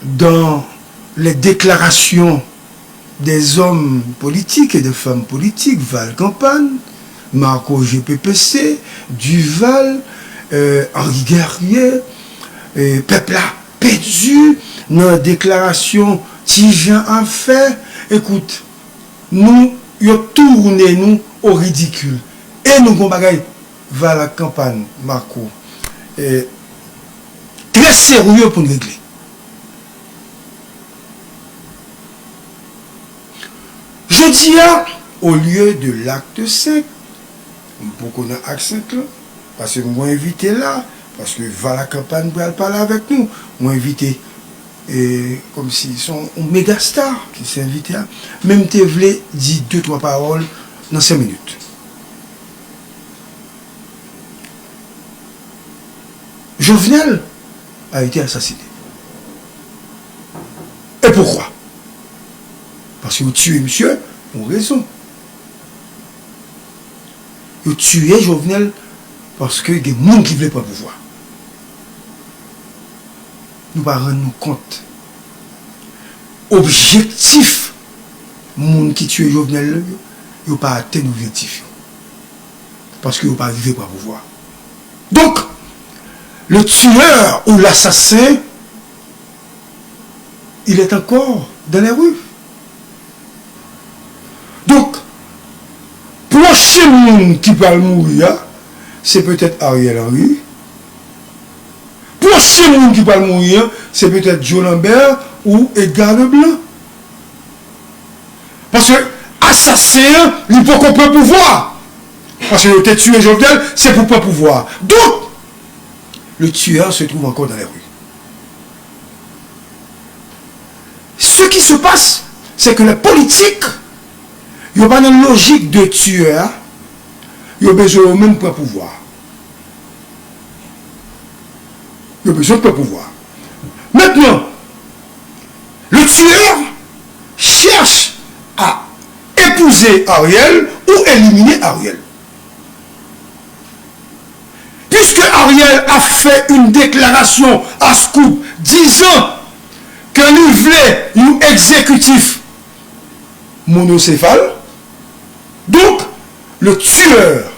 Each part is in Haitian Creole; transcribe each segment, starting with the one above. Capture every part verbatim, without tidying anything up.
dans les déclarations des hommes politiques et des femmes politiques, Val Kanpann, Marco G P P C, Duval, euh, Henri Guerrier, euh, pèp la pèdi nan deklarasyon Ti Jan ap fè. Ekout, nou, yo tounen nou o ridikil. E nou gon bagay, Val ak Kanpann, Marco, eh, trè serye pou n regle. Jodi a, olye de l'acte cinq, m poko nan acte cinq lan, paske m gon envite la, paske Val ak Kanpann pral pale avèk nou. Mwen envite, e, kòmsi se yon, yon megastar ki se envite a, men m te vle di de twa pawòl nan senk minit. Jovenel a été assassiné. Et pourquoi? Paske yo tiye misye pou rezon. Yo tiye Jovenel paske gen moun ki vle pran pouvwa. Nou pa rann nou kont. Objektif moun ki tiye Jovenel yo, yo pa atenn objektif yo. Paske yo pa rive pran pouvwa. Donc, le tueur ou l'assassin, il est encore dans les rues. Donk, pwochen moun ki pral mouri a, se petèt Ariel Henry. Pwochen moun ki pral mouri a, se petèt Joe Lambert ou Edgar Leblanc. Paske asasen an, li poko pran pouvwa. Paske yo te tiye Jovenel, se pou pran pouvwa. Donk, le tueur se trouve encore dans les rues. Ce qui se passe, c'est que les politiques, yo pa nan lojik de tueur, yo bezwen yo menm pran pouvwa. Yo bezwen pran pouvwa. Maintenant, le tueur cherche à épouser Ariel ou éliminer Ariel. Puisque Ariel a fait une déclaration à Scoop disant que li vle yon egzekitif monocéphale, donc le tueur,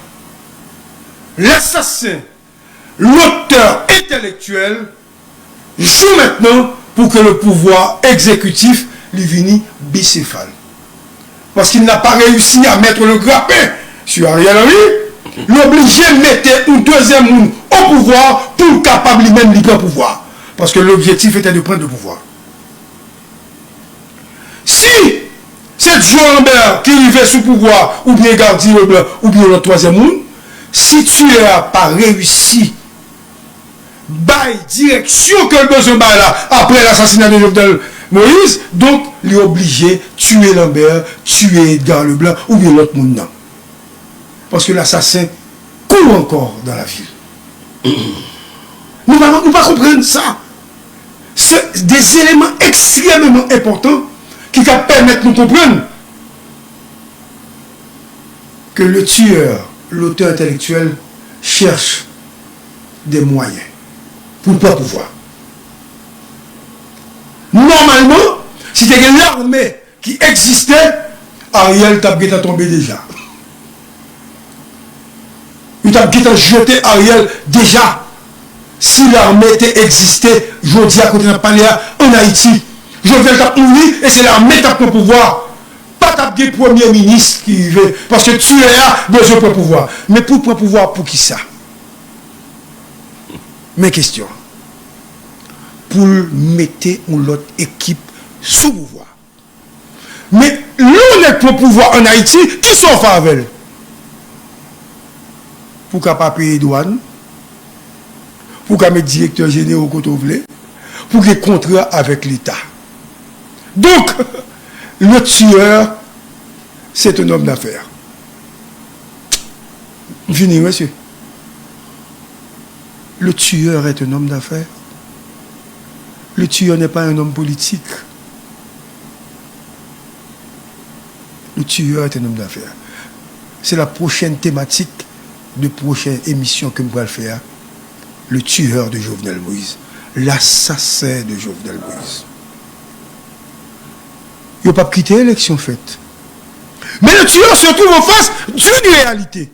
l'assassin, l'auteur intellectuel joue maintenant pour que le pouvoir exécutif li vini bicéphale. Parce qu'il n'a pas réussi à mettre le grappin sur Ariel Henry, li oblije mete yon dezyèm moun o pouvwa pou l kapab li menm li pran pouvwa. Paske l'objectif était de prendre le pouvoir. Si se Joe Lambert ki rive sou pouvwa, oubyen Gardy Leblanc, oubyen yon lòt twazyèm moun, si tiyè a pa reyisi bay direksyon ke l bezwen bay la, apre lasasina de Jovenel Moïse, donk, li oblije tiye Lambert, tiye Edgar Leblanc, oubyen lòt moun nan. Paske lasasen court encore dans la ville. Nou pa, nou pa konprann sa. Se de eleman ekstrèmeman enpòtan ki ka pèmèt nou konprann que le tueur, l'auteur intellectuel, cherche des moyens pou pran pouvwa. Nòmalman, si te gen lame ki egziste, Ariel t ap gentan tonbe deja. Yo t ap gentan jete Ariel deja. Si lame te egziste, jodi a kote n ap pale a, ann Ayiti, Jovenel t ap mouri e se lame t ap pran pouvwa. Pa t ap gen premye minis ki rive, paske tiyè a bezwen pran pouvwa. Men pou l pran pouvwa, pou kisa? Men kesyon an. Pou l mete yon lòt ekip sou pouvwa. Men lè w nèk pran pouvwa ann Ayiti, kisa w fè avè l? Pou w ka pa peye dwàn, pou w ka met direktè jenero kote w vle, pou w gen kontra avèk Leta. Donk, le tueur, c'est un homme d'affaires. M fini, mesye. Le tueur est un homme d'affaires. Le tueur n'est pas un homme politique. Le tueur est un homme d'affaires. C'est la prochaine thématique de prochaine émission ke m pral fè a. Le tueur de Jovenel Moïse. L'assassin de Jovenel Moïse. Yo p ap kite eleksyon fèt. Mais le tueur se trouve en face d'une réalité.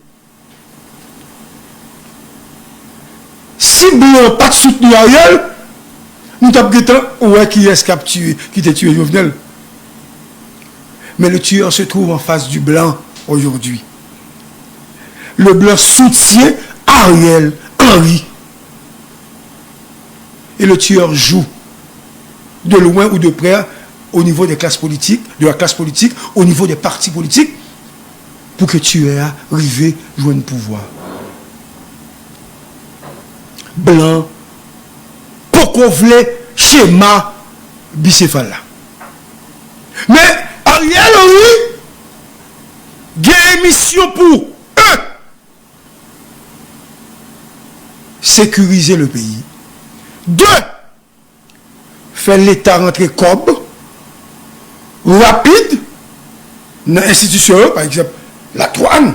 Si blan pa t soutni Ariel, nou t ap gentan wè kiyès k ap tiye, ki te tiye Jovenel. Mais le tueur se trouve en face du blanc aujourd'hui. Le blanc soutient Ariel Henry. Et le tueur joue de loin ou de près au niveau des classes politiques, de la classe politique, au niveau des partis politiques, pou ke tiyè a rive jwenn pouvwa. Blan poko vle chema bisefal la. Men Ariel Henry gen emisyon pou un, sécuriser le pays. De, fè Leta rantre kòb rapid nan enstitisyon yo, pa egzanp, ladwàn,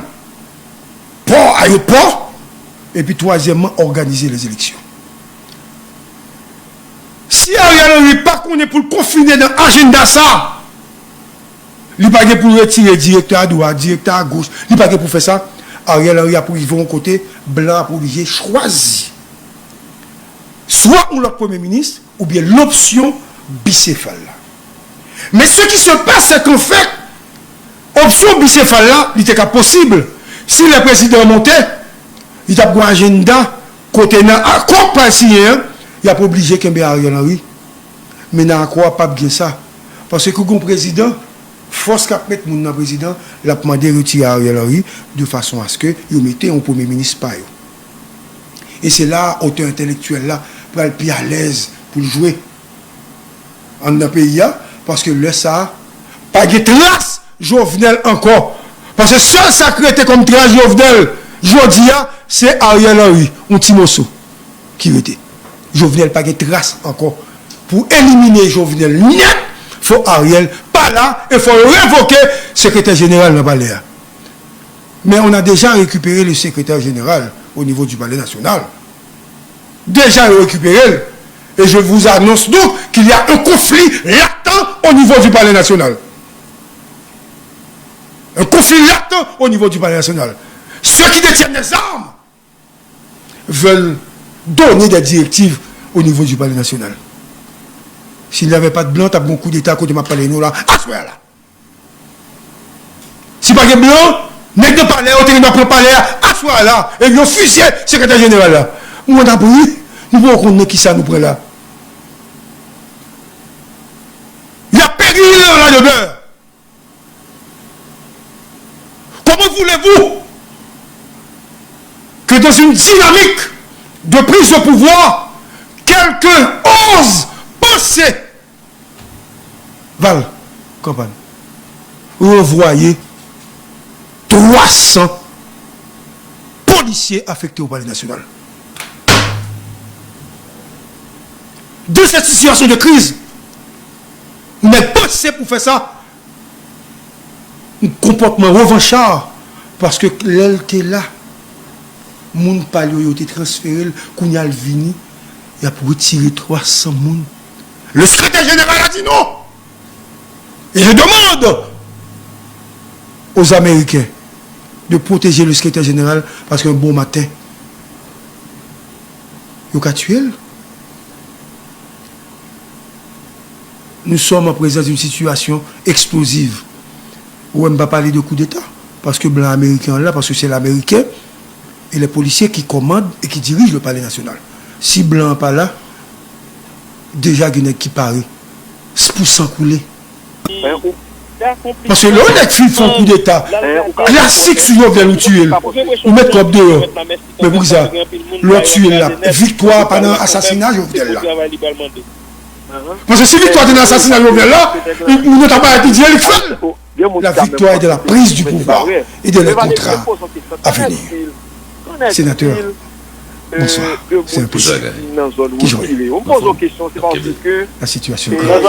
pò, ayewopò, epi twazyèmman, òganize lèzeleksyon. Si Ariel Henry pa konnen pou l konfine nan ajanda sa, li pa gen pou l retire direktè a dwat, direktè a goch, li pa gen pou fè sa, Ariel Henry ap rive yon kote, blan ap oblije chwazi swa yon lòt premye minis oubyen lopsyon bisefal la. Men ce qui se passe, c'est qu'en fait, opsyon bisefal la, li te ka posib. Si lè prezidan an monte, li t ap gen ajanda kote nan akò k pral siyen an, y ap oblije kenbe Ariel Henry. Men nan akò a, p ap gen sa. Paske kou gen yon prezidan, fòs k ap met moun nan prezidan, l ap mande retire Ariel Henry de fason aske yo mete yon premye minis pa yo. E se la otè entèlektyèl la pral pi alèz pou l jwe anndan peyi a, paske lè sa a, pa gen tras Jovenel ankò. Paske sèl sa k rete kòm tras Jovenel jodi a, se Ariel Henry, yon ti moso ki rete. Jovenel pa gen tras ankò. Pou elimine Jovenel nèt, fò Ariel pa la e fò yo revoke sekretè jeneral nan palè a. Mais on a déjà récupéré le secrétaire général au niveau du Palais national. Déjà récupéré. Et je vous annonce donc qu'il y a un conflit latent au niveau du Palais national. Un conflit latent au niveau du Palais national. Ceux qui détiennent les armes veulent donner des directives au niveau du Palais national. S'il n'y avait pas de blanc, t ap gen koudeta kote m ap pale nou la, aswè a la. Si pa gen blan, nèg nan palè yo te gen dwa pran palè a aswè a la, epi yo fizye sekretè jeneral la. Mwen ta pri, nou poko konn nan kisa nou pran la. Y ap peri nan la demeure. Comment voulez-vous que dans une dynamique de prise de pouvoir, quelqu'un ose penser Val, kanpay, ranvwaye twa san polisye afekte o Palè Nasyonal. De cette situation de crise, nèg panse pou fè sa, yon konpòtman revancha, paske lè l te la, moun pa l yo, yo te transfere l, kounye a l vini, y ap retire twa san moun. Le secrétaire général a dit non. Et je demande aux Américains de protéger le secrétaire général parce qu'un bon matin, yo ka tiye l. Nous sommes en présence d'une situation explosive. Ou wè m pa pale de koudeta, paske blan ameriken an la, paske se le Américain et les policiers qui commandent et qui dirigent le Palais National. Si blan an pa la, deja gen nèg ki pare pou san koule. Paske lè yon nèg fin fè yon koudeta, klasik sou Jovenel ou tiye l, ou met kòb deyò. Men poukisa lè w tiye l la, viktwa a pa nan asasina Jovenel la? Paske si viktwa te nan asasina Jovenel la, moun yo ta parèt li di e li k fè l. La victoire est dans la prise du pouvoir et dans les contrats à venir. Sénateur, Bonswa, se yon plezi. Ki jan w ye? Anfòm? K ap kenbe. La sitiyasyon yo grav.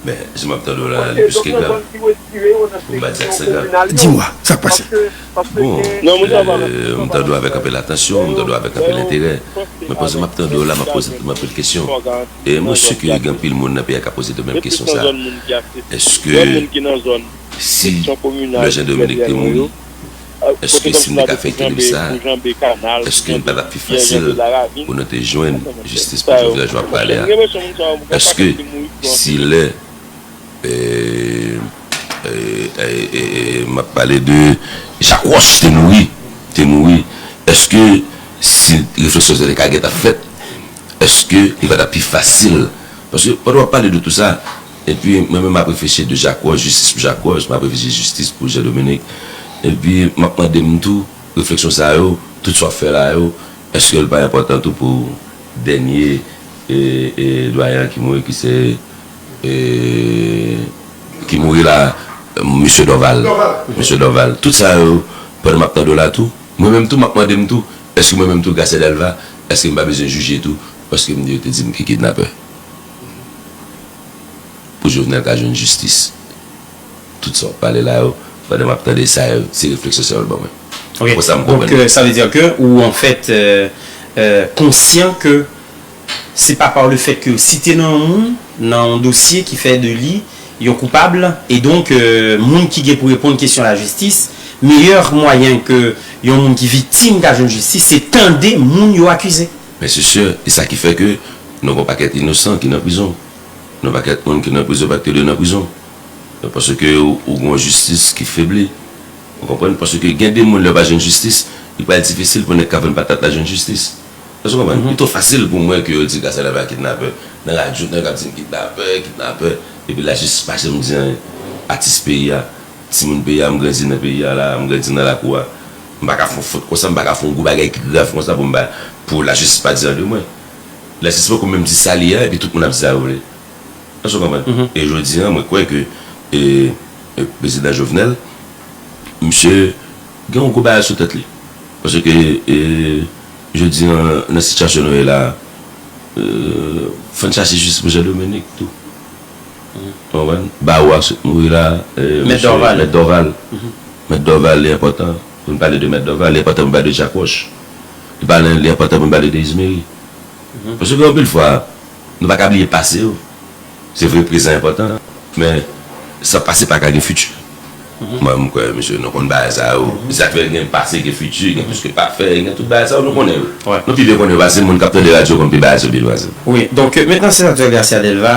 Men, jan m ap tande w la, li plis ke grav. Pou m pa di ak sa grav. Di mwa, sa k pase? Bon, m tande w avèk anpil atansyon, m tande w avèk anpil enterè. Men pandan m ap tande w la, m ap poze tèt mwen anpil kesyon. E mwen si ke gen anpil moun nan peyi a k ap poze tèt yo menm kesyon sa a. Èske si lè Jean Dominique te mouri, èske si m te ka fè kilib sa a, èske m pa t ap pi fasil pou nou te jwenn jistis pou Jovenel jan w ap pale a? Èske si lè e, e, e, e, e, m ap pale de Jak Wòch te mouri, te mouri, èske si refleksyon sa te ka gentan fèt, èske li pa t ap pi fasil? Paske pandan w ap pale de tout sa, epi mwen menm m ap reflechi de Jak Wòch, jistis pou Jak Wòch, m ap reflechi jistis pou Jean Dominique. Epi m ap mande m tou, refleksyon sa yo, tout sa w ap fè la yo, èske l pa enpòtan tou pou dènye e, e, dwayen an ki mouri, ki se e, ki mouri la, Mesye Dorval. Mesye Dorval. Tout sa yo, pandan m ap tande w la tou, mwen menm tou, m ap mande m tou, èske mwen menm tou, Gracia Delva, èske m pa bezwen jije tou, paske m, yo te di m ki kidnapè? Pou Jovenel ka jwenn jistis. Tout sa w ap pale la yo, pandan m ap tande sa yo, se refleksyon sa yo l ban mwen. Ok. Konsa m konprann. Donk, euh, sa vle di ke ou, an fèt, euh, euh, konsyan ke se pa pa le fèt ke yo site non yon moun nan yon dosye ki fè de li yon koupab, e donk, euh, moun ki gen pou reponn kesyon lajistis, meyè mwayen ke yon moun ki viktim ka jwenn jistis, se tande moun yo akize. Men se sè, e sa ki fè ke nou gen yon pakèt inosan ki nan prizon. Nou gen yon pakèt moun ki nan prizon, pakèt yo nan prizon. Paske ou, ou gen yon jistis ki febli. Ou konprann? Paske gen de moun, lè yo pa jwenn jistis, li pral difisil pou nèg k ap vann patat la jwenn jistis. Èske w konprann? Li twò fasil pou mwen ke yo di Gracia Delva kidnapè. Nan radyo, nèg ap di m kidnapè, kidnapè. Epi lajistis pa janm di anyen. Atis peyi a, timoun peyi a, m grandi nan peyi a la, m grandi nan lakou a. M pa ka fè yon fot konsa, m pa ka fè yon gwo bagay ki grav konsa pou m pa, pou lajistis pa di anyen de mwen. Lajistis poko menm di sa li ye a, epi tout moun ap di sa yo vle. Èske w konprann? E jodi a, mwen kwè ke, e, e, prezidan Jovenel, misye gen yon gwo bagay sou tèt li. Paske, e, jodi a, nan sitiyasyon nou ye la, e, fò n chache jistis pou Jean Dominique tou. Ou konprann? Bawo a sot mouri la, e, Mèt Dorval. Mèt Dorval. Mèt Dorval, li enpòtan pou n pale de Mèt Dorval, li enpòtan pou n pale de Jak Wòch. Li pale, li enpòtan pou n pale de Izmeri. Paske anpil fwa, nou pa ka bliye pase yo. Se vre, prezan enpòtan, men san pase pa ka gen fiti. Mwen, m kwè, mesye, nou konn bagay sa yo. Se sa k fè gen pase, gen fiti, gen plis ke pafè, gen tout bagay sa yo, nou konnen yo. Nou pi byen konnen yo pase moun k ap tande radyo, konn pi bagay sa yo pi byen pase. Wi, donk, euh, mentnan, senatè Garcia Delva,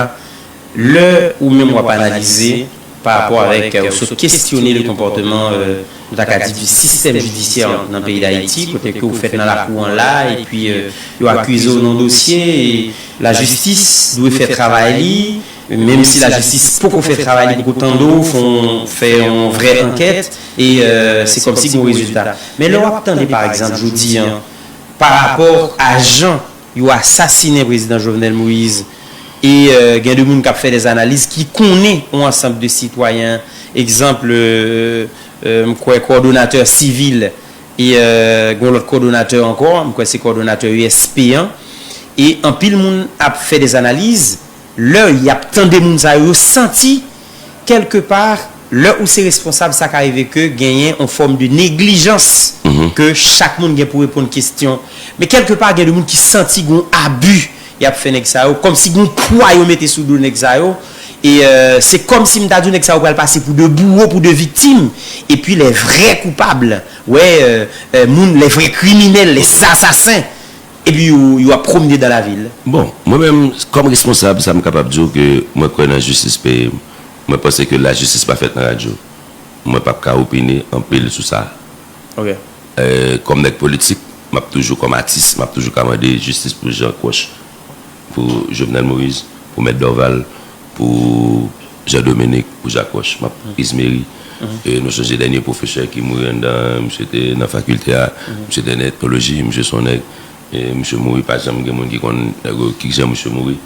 lè ou menm w ap analize pa rapò avèk, euh, ou sot kestyone le konpòteman, euh, nou ta ka di, di sistèm jidisyè nan peyi Dayiti, kote ke ou fèt nan lakou an la, epi, euh, yo akize w nan dosye, e lajistis dwe fè travay li, menm si lajistis poko fè travay li, poko tande w, fè yon, fè yon vrè ankèt, e, euh, se kòmsi gen yon rezilta. Men lè w ap tande, pa egzanp, jodi a, pa rapò a jan yo asasinen prezidan Jovenel Moïse, e, euh, gen de moun k ap fè dè analiz ki konnen yon ansanm de sitwayen, egzanp, euh, euh, m kwè kowòdonatè sivil, e, euh, gen yon lòt kowòdonatè ankò, m kwè se kowòdonatè E S P an, e anpil moun ap fè dè analiz, lè y ap tande moun sa yo, yo santi, kèlkepa, lè ou se responsab, sa ka rive ke genyen yon fòm de neglijans, ke chak moun gen pou reponn kesyon. Men kèlkepa, gen de moun ki santi gen yon abi y ap fè nèg sa yo, kòmsi gen yon pwa yo mete sou do nèg sa yo. E, euh, se kòmsi m ta di w nèg sa yo pral pase pou de bouwo, pou de viktim. Epi les vrais coupables, wè, euh, euh, moun, les vrais criminels, les assassins. Epi yo, yo ap pwomne dan lavil. Bon, mwen menm, kòm responsab, sa m kapab di w ke mwen kwè nan jistis peyi m. Mwen panse ke lajistis pa fèt nan radyo. Mwen p ap ka opine anpil sou sa. Ok. Euh, kòm nèg politik, m ap toujou, kòm atis, m ap toujou ka mande jistis pou Jean Coche, pou Jovenel Moïse, pou Mèt Dorval, pou Jean Dominique, pou Jak Wòch, m ap Izmeri. E nou sonje dènye pwofesè ki mouri anndan, misye te nan fakilte a, misye te nan etnoloji, misye se yon nèg, e misye mouri, pa janm gen moun ki konn, e, ki jan misye mouri.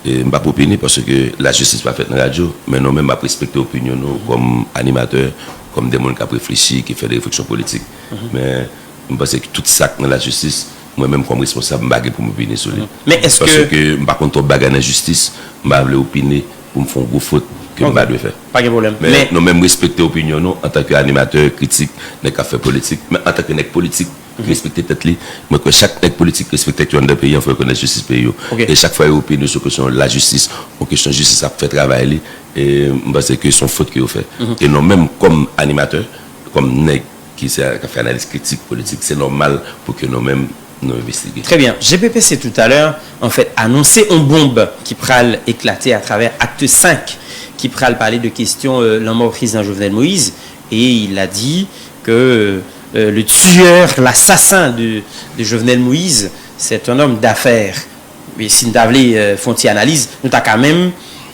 E m p ap opine paske lajistis pa fèt nan radyo, men nou menm m ap respekte opinyon nou kòm animatè, kòm de moun k ap reflechi, ki fè de refleksyon politik. Men m panse ke tout sa k nan lajistis, mwen menm kòm responsab, m pa gen pou m opine sou li. Men èske Paske m pa konn twòp bagay nan jistis, m pa vle opine pou m fè yon gwo fot ke m pa dwe fè. Pa gen pwoblèm. Men nou menm respekte opinyon nou antanke animatè, kritik, nèg k ap fè politik, men antanke nèg politik ki respekte tèt li, mwen kwè chak nèg politik respekte tèt yo anndan peyi an, fò yo konèt jistis peyi yo. E chak fwa yo opine sou kesyon lajistis, yon kesyon jistis ap fè travay li, e m panse ke se yon fot ke yo fè. E nou menm kòm animatè, kòm nèg ki se k ap fè analiz kritik politik, se nòmal pou ke nou menm nou envestige. Très bien. G P P C tout à l'heure, en fait, anonse yon bonb ki pral eklate atravè Act cinq, ki pral pale de kesyon euh, lanmò président Jovenel Moïse. Et il a dit que euh, le tueur, l'assassin de, de Jovenel Moïse, c'est un homme d'affaires. E si n ta vle euh, fè yon ti analiz, nou ta ka menm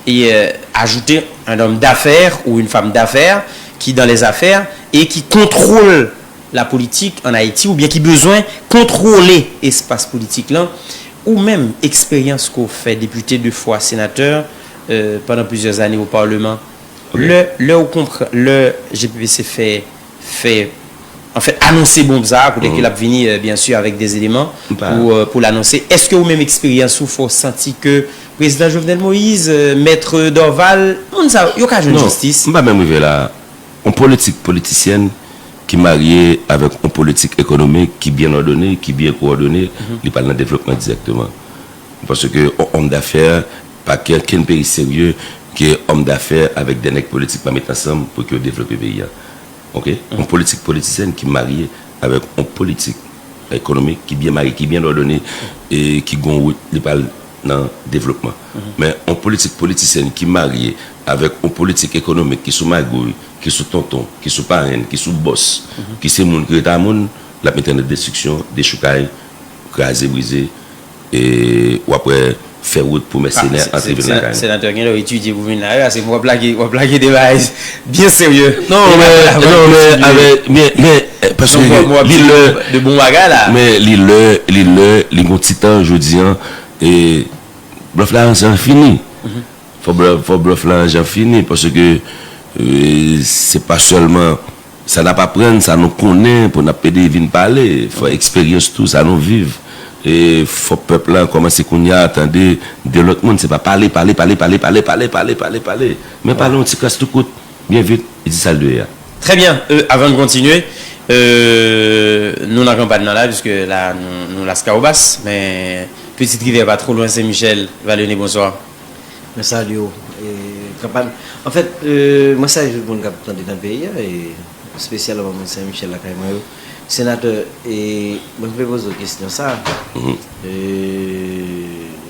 e euh, ajoute un homme d'affaires ou une femme d'affaires qui dans les affaires et qui contrôle la politique en Haïti ou bien qui besoin contrôler espace politique là ou même expérience qu'on fait député deux fois sénateur euh, pendant plusieurs années au Parlement. Le, le, ou konpr- le G P P C fait fait en fait annoncer bombe ça, peut-être qu'il a venu euh, bien sûr avec des éléments pour, euh, pour l'annoncer. Est-ce que ou même expérience ou faut sentir que président Jovenel Moïse, euh, maître Dorval, moun sa yo ka jwenn Non, jistis? M pa menm rive la. Yon politik politisyèn ki marye avèk yon politik ekonomik ki byen òdone, ki byen kowòdone, li pral nan devlopman dirèkteman. Paske yon òm dafè, pa gen kenn peyi serye ke òm dafè avèk de nèg politik pa met ansanm pou ke yo devlope peyi a. Ok? Yon politik politisyèn ki marye avèk yon politik ekonomik ki byen marye, ki byen òdone, e ki gon wout, li pral nan devlopman. Men yon politik politisyèn ki marye avèk yon politik ekonomik ki sou magouy, ki sou tonton, ki sou parenn, ki sou bòs, ki se moun ki rete a moun, l ap mete nan destriksyon, dechoukay, kraze, brize, e w ap wè fè wout pou mèsenè antre vin lakay nou. Senatè gen lè w etidye pou vin la, se w ap lage, w ap lage de bagay byen serye. Non, men, non, men, avèk, men, men, paske li lè, de bon bagay la. Men li lè, li lè, li gon ti tan jodi an, e blòf la, sa fini. Fò blòf, fò blòf la, jan fini, paske e, se pa sèlman sa n ap aprann, sa nou konnen pou n ap pede vin pale. Fò eksperyans tou, sa nou viv. E fò pèp la kòmanse kounye a tande de lòt moun. Se pa pale, pale, pale, pale, pale, pale, pale, pale, pale. Men pale yon ti kras tou kout, byen vit, e di sa l dwe ye a. Très bien, euh, avant de continuer, euh, nou nan kanpay nan la, puisque la nou, nou Las Caobas, men Petite Rivière pa twò lwen, Sen Michèl, Valené, bonsoir. Mwen salye w. E, kanpay, anfèt, euh, mwen salye tout moun k ap tande nan peyi a, e espesyalman moun Sen Michèl lakay mwen yo. Senatè, e, mwen vle poze w kesyon sa. E,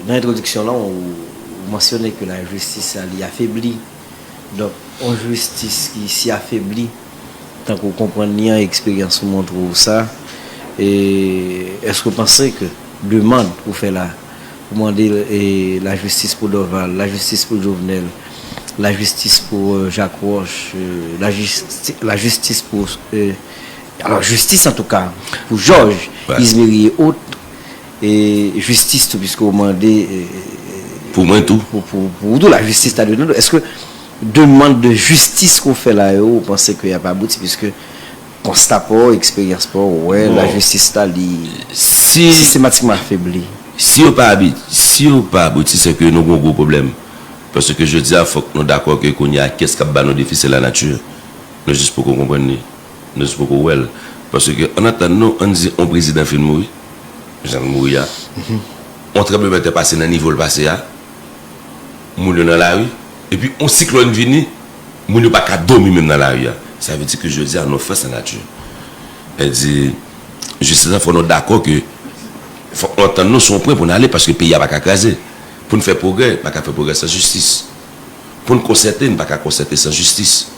nan entwodiksyon lan, ou, ou mansyone ke lajistis la, li afebli. Donk, yon jistis ki si afebli, tankou w konprann li an, eksperyans ou montre w sa, e èske w panse ke demann ou fè la, ou mande e, lajistis pou Dorval, lajistis pou Jovenel, lajistis pou euh, Jacques Roche, euh, lajistis, lajistis pou euh, alò jistis antouka pou Jòj, Izmeri e ot, e jistis tou, piske w mande e, Pou mwen tou. Pou, pou, pou ou tou, lajistis ta dwe nou. Èske demann de jistis ke w fè la yo, ou panse ke y ap abouti, piske konsta pa w, eksperyans pa w, ou wè lajistis la, li Si, sistematikman afebli? Si yo pa abit, si yo pa abouti, se ke nou gon gwo pwoblèm. Paske jodi a, fòk nou dakò ke kounye a, kiyès k ap ba nou defi, se lanati. Nou jis poko konprann li. Nou jis poko wè l. Paske, ann atann nou, ann di yon prezidan fin mouri, jan l mouri a, yon tranblemanntè pase nan nivo l pase a, moun yo nan lari, epi yon siklòn vini, moun yo pa ka dòmi menm nan lari a. Sa vle di ke jodi a, nou fas a nati. Sa vle di, jistis la, fò nou dakò ke, fòk nou antann nou sou yon pwen pou n ale, paske peyi a pa ka kraze. Pou n fè pwogrè, pa ka fè pwogrè san jistis. Pou n konsète, n pa ka konsète san jistis.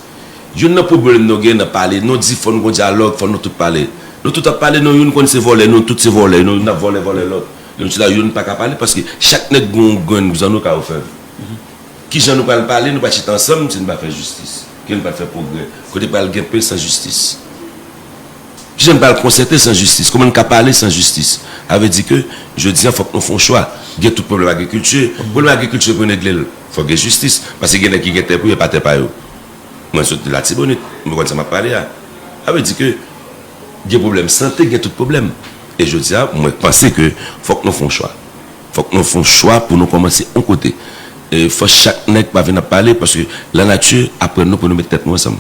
Youn nan pwoblèm nou gen nan pale, nou di fò n gon dyalòg, fò nou tout pale. Nou tout ap pale, nou youn konn se vòlè, nou tout se vòlè, nou youn ap vòlè, vòlè lòt. Youn sila, youn pa ka pale, paske chak nèg gon grenn zanno ka ofèv. Kijan nou pral pale, nou pral chita ansanm si n pa fè jistis? Ke n pral fè pwogrè? Kote pral gen pe san jistis? Kijan n pral konsète san jistis? Kòman n ka pale san jistis? Sa vle di ke, jodi a, fòk nou fè yon chwa. Gen tout pwoblèm agrikilti. Pwoblèm agrikilti pou n regle l, fòk gen jistis. Paske gen nèg ki gen tè pou yo, pa tè pa yo. Mwen sot Latibonit, mwen konn sa m ap pale a. Sa vle di ke, gen pwoblèm sante, gen tout pwoblèm. E jodi a, mwen panse ke fòk nou fè yon chwa. Fòk nou fè yon chwa pou nou kòmanse yon kote. E fòk chak nèg pa vin ap pale, paske lanati aprann nou pou nou met tèt nou ansanm.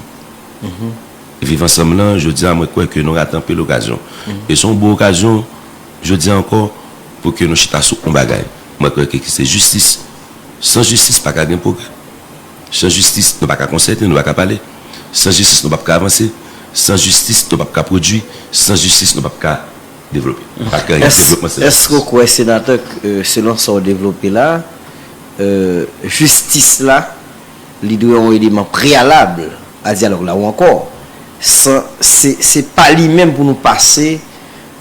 Viv ansanm lan, jodi a, mwen kwè ke nou rate anpil okazyon. E se yon bon okazyon, jodi a ankò, pou ke nou chita sou yon bagay. Mwen kwè ke ki se jistis. San jistis, pa ka gen pwogrè. San jistis, nou pa ka konsète, nou pa ka pale. San jistis, nou p ap ka avanse. San jistis, nou p ap ka pwodui. San jistis, nou p ap ka devlope. Pa ka gen devlopman san jistis. Èske w kwè, senatè, k- euh, selon sa w devlope la, euh, jistis la, li dwe yon eleman preyalab a dyalòg la, ou ankò, san, se, se pa li menm pou nou pase,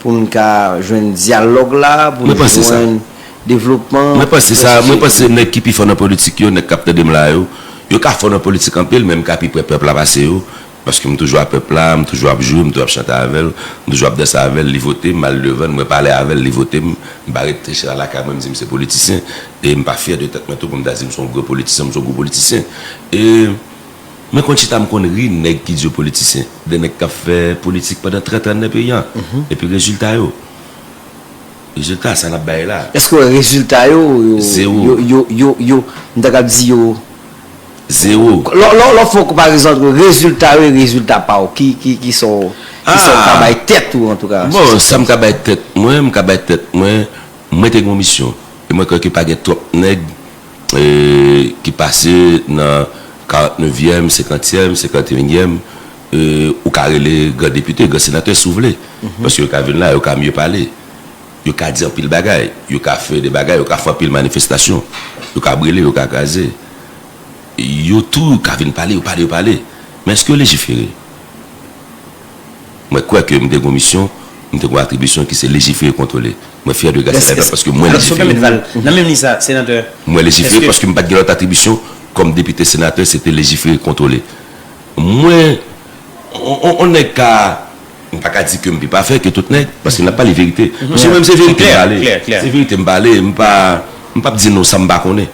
pou n ka jwenn dyalòg la, pou n jwenn devlopman, pèspektiv. Mwen panse sa. Mwen panse nèg ki pi fò nan politik yo, nèg k ap tande m la yo, yo ka fò nan politik anpil, men m ka pi pre pèp la pase yo. Paske m toujou a pèp la, m toujou ap jwe, m toujou ap chante avè l, m toujou ap danse avè l, li vote m, m al devan l, mwen pale avè l, li vote m, m pa ret chita lakay mwen, m di m se politisyen, e m pa fyè de tèt mwen tou pou m ta di m se yon gwo politisyen, m se yon gwo politisyen. E mwen konn chita, m konn ri nèg ki di yo politisyen, de nèg k ap fè politik pandan trant an nan peyi a, epi rezilta yo, rezilta sa n ap bay la. Èske w wè rezilta yo, yo, yo, yo, yo, yo, m ta kab di yo, Zewo. Lè, lè, lè w fè yon konparezon ant rezilta yo e rezilta pa w, ki, ki, ki sa w, ki sa w ka bay tèt ou, antouka, sou sa? Bon, sa m ka bay tèt mwen, m ka bay tèt mwen, mwen te gen yon misyon. E mwen kwè ke pa gen twòp nèg, e, ki pase nan karannnevyèm, senkantyèm, senkanteyinyèm, e, ou ka rele gran depite, gran senatè si w vle. Paske yo ka vin la, yo ka mye pale. Yo ka di anpil bagay, yo ka fè de bagay, yo ka fè anpil manifestasyon, yo ka brile, yo ka kraze. Yo tou ka vin pale, yo pale, yo pale. Men èske yo lejifere? Mwen kwè ke m te gen yon misyon, m te gen yon atribisyon ki se lejifere, kontwole. Mwen fyè de Gassy Delva paske mwen lejifere. Nan menm liy sa, senatè. Mwen lejifere paske m pa t gen lòt atribisyon kòm depite, senatè, se te lejifere, kontwole. Mwen, on, on, on nèg ka, m pa ka di ke m pi pafè ke tout nèg, paske n ap pale verite. Paske mwen menm se verite m pale. Se verite m pale, m pa, m p ap di nou sa m pa konnen.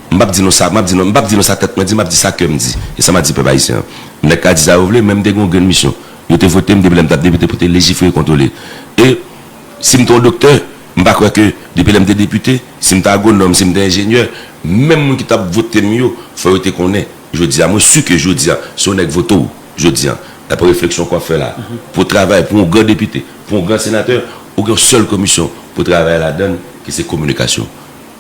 M p ap di nou sa, m ap di nou, m p ap di nou sa tèt mwen di, m ap di sa kè m di. E sa m ap di pèp ayisyen an. Nèg ka di sa yo vle, men m te gen yon grenn misyon. Yo te vote m depi lè m t ap depite pou te lejifere, kontwole. E si m te yon doktè, m pa kwè ke depi lè m te depite, si m te agwonòm, si m te enjenyè, menm moun ki t ap vote m yo, fò yo te konnen. Jodi a, mwen si ke jodi a, si yon nèg vote w, jodi a, daprè refleksyon ke w ap fè la, pou w travay pou yon gran depite, pou yon gran senatè, ou gen yon sèl komisyon pou w travay ladan l, ki se kominikasyon.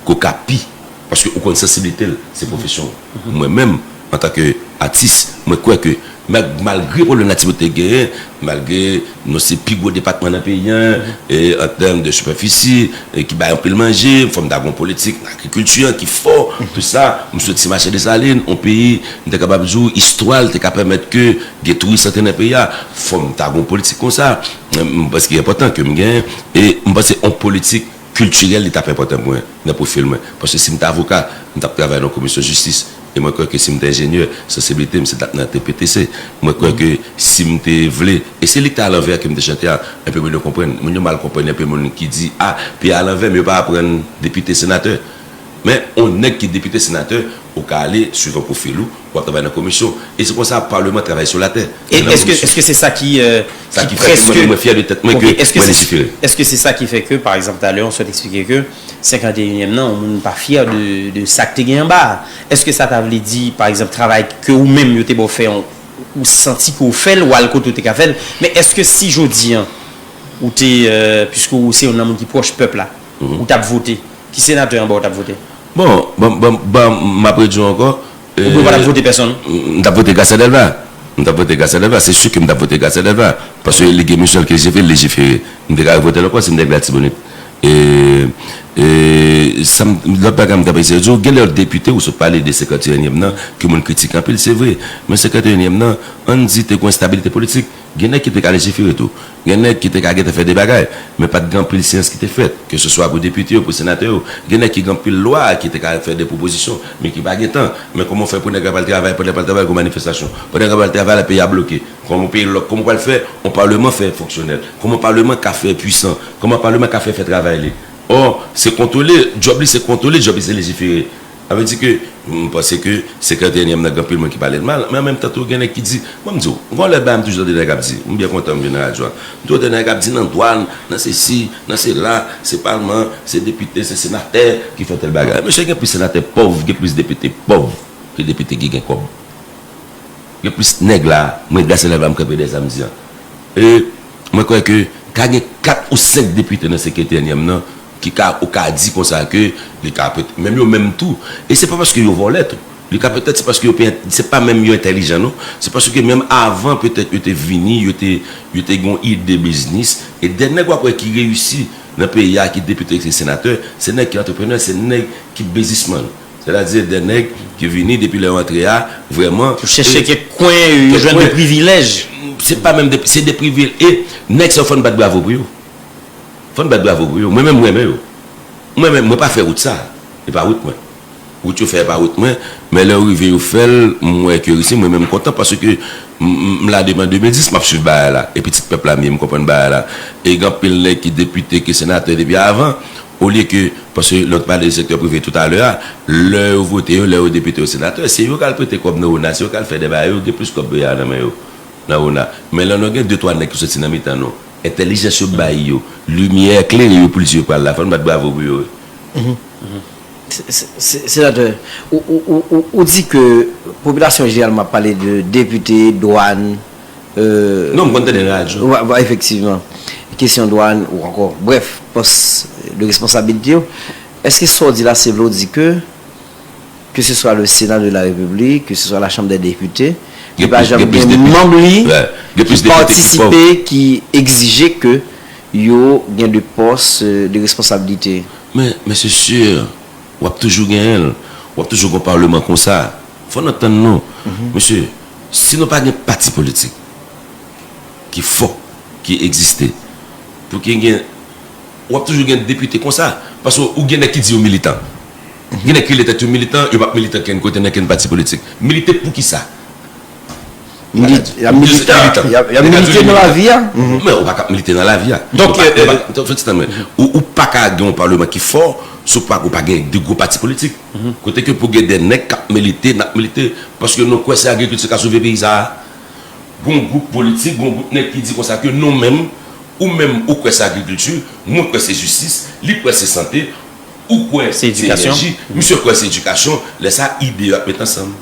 Ke w ka pi, paske ou konn sansiblite l, se pwofesyon w. Mwen menm, antanke atis, mwen kwè ke, mal-, malgre pwoblèm latibonit te genyen, malgre nou se pi gwo depatman nan peyi a, e an tèm de sipèfisi, e ki bay anpil manje, fò m ta gen yon politik nan agrikilti an ki fò, tout sa, m soti Mache Desalin, yon peyi, m te kapab di w, istwa l te ka pèmèt ke gen touris antre nan peyi a, fò m ta gen yon politik konsa. M, m panse ki enpòtan ke m genyen, e m panse yon politik kiltirèl, li t ap enpòtan pou mwen nan pwofil mwen. Paske si m te avoka, m t ap travay nan komisyon jistis. E mwen kwè ke si m te enjenyè, sansiblite m se t ap nan T P T C. Mwen kwè ke si m te vle, e se li k te a lanvè ke m te chante a, enpe moun yo konprann. Moun yo mal konprann, enpe moun ki di, a, peyi a lanvè, men yo pa aprann depite, senatè. Men, yon nèg ki depite, senatè, ou ka ale, swivan pwofil ou, w ap travay nan komisyon. E se konsa palman travay sou latè. E èske, èske se sa ki, euh, sa ki fè ke mwen, mwen fyè de tèt mwen, ke mwen lejifere. Èske se sa ki fè ke, pa egzanp, talè, w sot eksplike ke senkanteyinyèm nan, yon moun pa fyè de, de sa k te gen anba a? Èske sa ta vle di, pa egzanp, travay ke ou menm yo te ba w fè, ou santi ke w fè l, ou al kote w te ka fè l? Men èske si jodi a, ou te, euh, piske ou se youn nan moun ki pwòch pèp la, ou t ap vote, ki senatè anba w t ap vote? Bon, bon, bon, bon, m ap redi w ankò. Oubyen ou pa t ap vote pèsonn? M t ap vote Gracia Delva. M t ap vote Gracia Delva. Se si ke m t ap vote Gracia Delva. Paske li gen misyon l ke lejifere, lejifere. M te ka revote l ankò si m te gen Latibonit. E, e, sa m, lòt bagay m t ap eseye di w, gen lè depite ou sot pale de senkanteyinyèm nan, ke moun kritike anpil, se vre. Men senkanteyinyèm nan, ann di te gen estabilite politik. Gen nèg ki te ka lejifere tou. Gen nèg ki te ka gentan fè de bagay, men pa t gen anpil seyans ki te fèt, ke se swa pou depite yo, pou senatè yo. Gen nèg ki gen anpil lwa ki te ka fè de pwopozisyon, men ki pa gen tan. Men kòman w fè pou nèg la pral travay, pandan l pral travay, gen manifestasyon? Pandan l pral travay la, peyi a bloke. Kòman peyi lòk, kòman w pral fè yon palman fè fonksyonèl? Kòman palman ka fè pwisan? Kòman palman ka fè fè travay li? Ò, se kontwole, djòb li se kontwole, djòb li se lejifere. Sa vle di ke, m panse ke senkant e ennyèm nan, gen anpil moun ki pale l mal, men an menm tan tou, gen nèg ki di, bon, m di w, gon lè bagay m toujou tande nèg ap di, m byen kontan m vin nan radyo a. M toujou tande nèg ap di nan dwàn, nan sesi, nan sela, se palman, se depite, se senatè ki fè tèl bagay. Mesye, gen plis senatè pòv, gen plis depite pòv ke depite ki gen kòb. Gen plis nèg la, mwen, gras a nèg la, m kanpe dèyè sa m di an. E mwen kwè ke ka gen kat ou senk depite nan senkant e ennyèm nan ki ka, ou ka di konsa ke li ka pèt, menm yo menm tou. E se pa paske yo vòlè tou. Li ka pètèt se paske yo pe, se pa menm yo entèlijan non. Se paske menm avan pètèt yo te vini, yo te, yo te gen yon ide biznis. E dènye nèg w ap wè ki reyisi nan peyi a, ki depite, ki senatè, se nèg ki antreprenè, se nèg ki biznismann. Sètadi de nèg ki vini depi lè yo antre a, vrèman. Yo chèche kèk kwen, yo jwenn de privilèj. Se pa menm de, se de privilèj. E nèg sa yo, fò n bat bravo pou yo. Fò n bat bravo pou yo. Mwen menm, mwen renmen yo. Mwen menm, mwen pa fè wout sa. E pa wout mwen. Wout yo fè, e pa wout mwen. Men lè yo rive, yo fè l, m wè ke resi, mwen menm m kontan paske m, m, m la depi an de mil dis, m ap swiv bagay la. E pitit pèp la m ye, m konprann bagay la. E gen anpil nèg ki depite, ki senatè depi avan. Olye ke, paske lè w te pale de sektè prive toutalè a, lè yo vote yo, lè yo depite yo senatè, se yo k al prete kòb nan ona, se yo k al fè de bagay, yo gen plis kòb peyi a nan men yo, nan ona. Men lè nou gen de twa nèg ki soti nan mitan nou, entèlijans yo bay yo, limyè klere yo pou l di yo pral la, fò n bat bravo pou yo wi. Senatè, ou di ke popilasyon jeneralman ap pale de depite, dwàn, Non, m konn tande nan radyo. Efektivman. Kesyon dwàn ou ankò, brèf, pòs de responsabilite yo. Èske sa w di la, se vle w di ke, ke se swa le Sena de la Repiblik, ke se swa la Chanm dè Depite, li pa janm gen manm li ki patisipe, ki egzije ke yo gen de pòs de responsabilite? Men, men se si, w ap toujou genyen l. W ap toujou gen yon palman konsa. Fò n antann nou. Mesye, si nou pa gen pati politik ki fò, ki egziste, pou ki gen, w ap toujou gen depite konsa. Paske ou gen nèg ki di yo militan. Gen nèg ki rele tèt yo militan, yo p ap milite kenn kote nan kenn pati politik. Milite pou kisa? Y ap milite nan lavi a. Men ou pa ka ap milite nan lavi a. Donk, fè ti tann mwen. Ou pa ka gen yon palman ki fò si ou pa, ou pa gen de gwo pati politik. Kote ke pou gen de nèg k ap milite, n ap milite, paske nou kwè se agrikilti k ap sove peyi sa a. Gon gwoup politik, gon gwoup nèg ki di konsa ke nou menm, ou menm ou kwè se agrikilti, mwen kwè se jistis, li kwè se sante, ou kwè se enèji, misye kwè se edikasyon, lè sa ide yo ap met ansanm.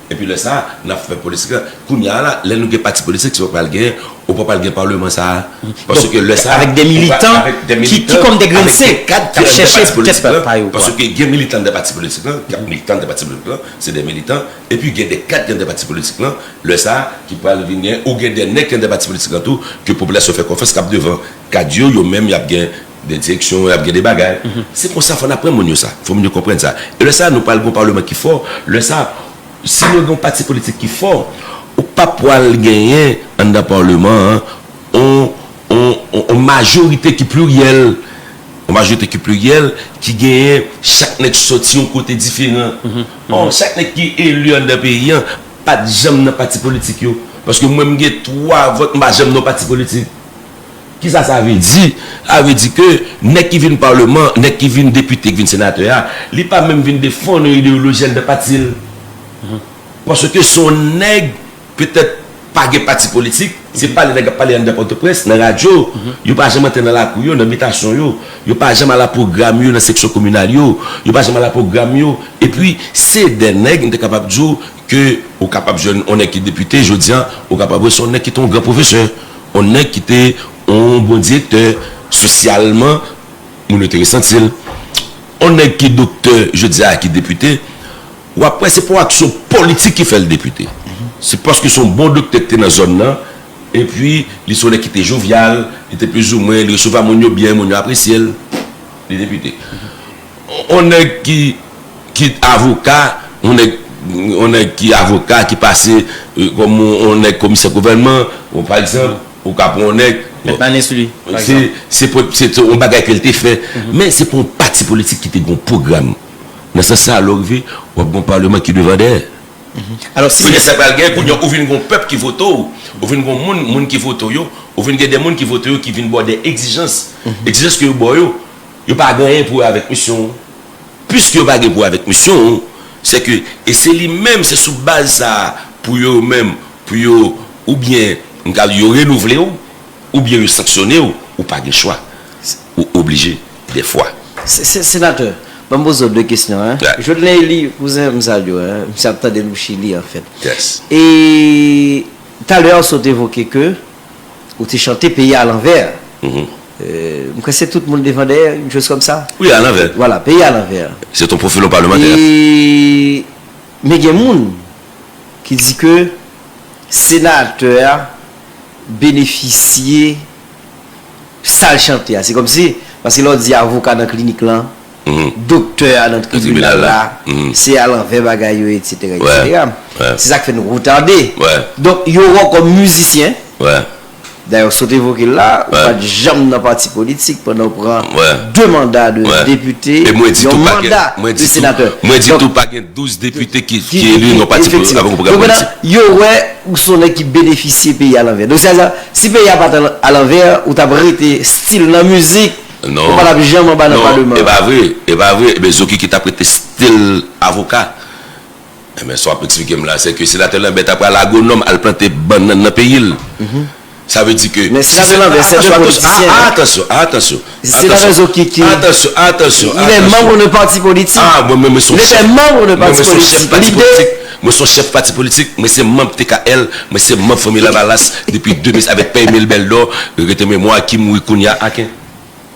Epi lè sa, n ap fè politik la. Kounye a la, lè nou gen pati politik, se pa pral gen, ou pa pral gen palman sa a. Paske lè sa, avèk de militan, avèk de militan, ki kòm de grenn sen, k ap chèche pou tèt pa yo. Paske gen militan nan pati politik lan, k ap militan nan pati politik lan, se de militan, epi gen de kad nan pati politik lan, lè sa, ki pral vin gen, ou gen de nèg nan pati politik lan tou, ke popilasyon fè konfyans, k ap devan kad yo, yo menm, y ap gen de direksyon, y ap gen de bagay. Se konsa, fò n aprann moun yo sa. Fò moun yo konprann sa. E lè sa, nou pral gen yon palman ki fò. Lè sa, si nou gen yon pati politik ki fò, ou pa pral genyen anndan palman an, yon, yon, yon, yon majorite ki pliryèl. Yon majorite ki pliryèl, ki genyen chak nèg soti yon kote diferan. Bon, chak nèg ki eli anndan peyi an, pa t janm nan pati politik yo. Paske mwen, m gen twa vòt, m pa janm nan pati politik. Kisa sa vle di? Sa vle di ke nèg ki vin palman, nèg ki vin depite, ki vin senatè a, li pa menm vin defann yon ideyoloji anndan pati l. Paske se yon nèg, petèt, pa gen pati politik, se pale nèg ap pale anndan Pòtoprens, nan radyo, yo pa janm antre nan lakou yo, nan bitasyon yo, yo pa janm al a pwogram yo, nan seksyon kominal yo, yo pa janm al a pwogram yo, epi se de nèg, m te kapab di w, ke ou kapab jwenn yon nèg ki depite, jodi a, ou kapab wè se yon nèg ki te yon gran pwofesè, yon nèg ki te yon bon direktè, sosyalman, moun yo te resanti l. Yon nèg ki doktè, jodi a, ki depite, w ap wè se pa yon aksyon politik ki fè l depite. Se paske se yon bon doktè ki te nan zòn nan, epi li se yon nèg ki te jovyal, li te plizoumwen, li resevwa moun yo byen, moun yo apresye l, li depite. Yon nèg ki, ki avoka, yon nèg, yon nèg ki avoka, ki pase, euh, kòm yon, yon nèg komisè gouvènman, bon, pa egzanp, ou ka pran yon nèg, bon, se, se, se, se yon bagay ke l te fè, men se pa yon pati politik ki te gen yon pwogram. Nan sans sa, lè w rive, w ap gen yon palman ki devan dèyè. Alò, si se sa k pral gen, kounye a, ou vin gen yon pèp ki vote w, ou vin gen yon moun, moun ki vote w yo, ou vin gen de moun ki vote w yo ki vin ba w de egzijans. Egzijans ke yo ba w yo, yo pa gen anyen pou wè avèk misyon w. Piske yo pa gen pou avèk misyon, se ke, e se li menm, se sou baz sa a, pou yo menm, pou yo, oubyen, m ka di, yo renouvle w, oubyen yo sanksyone w, ou pa gen chwa. Ou oblije, dèfwa. Se- se- Senatè, ban m poze w de kesyon, hein. Jovenel Eli, kouzen m salye w, hein. Misye ap tande nou Chili, anfèt. E talè a w sot evoke ke ou te chante peyi a lanvè. M kwè se tout moun devan dèyè, une chose comme ça. Wi, alanvè. Vwala, peyi a lanvè. Se ton pwofil yon palmantè. E men gen moun ki di ke senatè a benefisye sa l chante a. Se kòmsi, paske lè w di avoka nan klinik lan, doktè a nan tribinal la, se alanvè bagay yo, etsetera, etsetera. Se sa k fè nou retade. Donk, yo wè w kòm mizisyen. Dayè, w sot evoke l la, ou pa t janm nan pati politik pandan w pran de manda de depite, yon manda de senatè. Mwen di tou, pa gen douz depite ki eli nan pati politik avèk yon pwogram politik. Yo wè ou se yon nèg ki benefisye peyi a lanvè. Donk, sa, si peyi a pa t alanvè, ou t ap rete still nan mizik. Ou pa t ap janm anba nan palman. E pa vre, e pa vre. Ebyen, Zokiki t ap rete still avoka. Ebyen, sa w ap eksplike m la, se ke senatè Lambert ap pral agwonòm al plante bannann nan peyi l. Sa vle di ke... Men senatè Lambert, se yon politisyen. Atansyon, atansyon. Senatè Zokiki, il est membre de parti politik. Ah, mwen, mwen, mwen se yon chèf pati politik. Mwen se yon chèf pati politik. Mwen se manm T K L. Mwen se manm Fanmi Lavalas depi de mil avèk Pè Emile Beldor, rete memwa ki mouri kounye a, Aken.